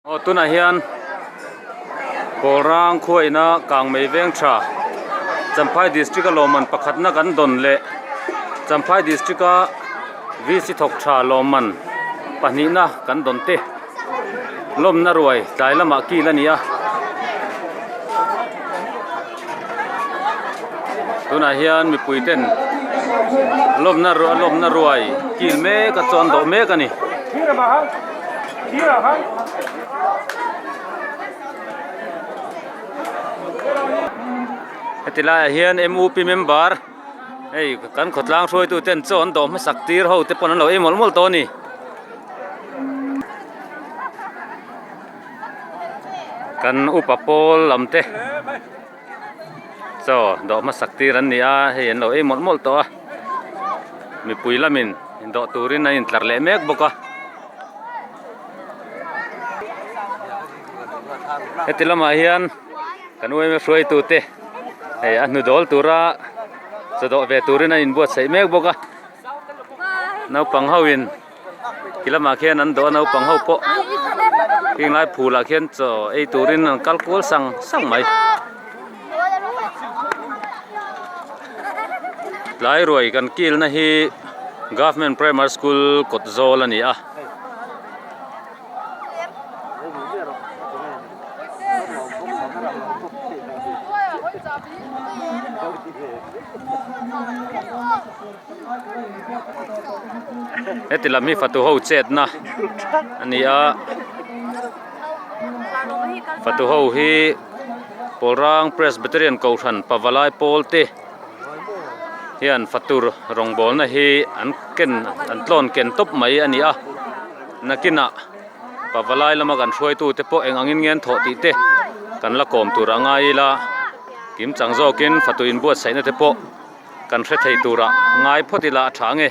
Aw tunah hian Kawlrang khuaina Kangmei veng tha Champhai district a lawmman pakhatna kan dawn leh Champhai district a VC thawk tha lawmman pahnihna kan dawn te lawmna ruai tlai lamah kil a ni a tunah hian mipui ten lawmna lawmna ruai kil mek a chuan dawh mek a ni. Heti laiah hian mup member hei kan khawtlang hruaitu ten chaw an dawh hmasak tir ho te pawn an lo ei mawlh mawlh tawh a ni. Kan upa pawl lam te chaw dawh hmasak tir an ni a hei an lo ei mawlh mawlh tawh a mipui lamin dawh turin an intlar leh mek bawk a. Heti lamah hian kan uaima hruaitu te hei a hnu dawl tura chaw dawh ve turin an inbuatsaih mek bawk a naupang ho in ti lamah khian an dawh a naupang ho pawh heng lai phul ah khian chaw ei turin an kal kual sang sang mai tlai ruai kan kilna hi government primary school kawt zawl a ni a. Heti lam hi fatu ho chetna a ni a fatu ho hi Pawlrang Presbyterian Kohhran Pavalai pawl te hian fatur rawngbawlna hi an ken an tlawn ken tawp mai a ni a nakinah Pavalai lama kan hruaitu te pawh eng angin nge an thawh tih te kan la kawm tur a ngai ila kim chang zawkin fatu inbuatsaihna te pawh kan hre thei turah ngai phawt ila a tha ang e.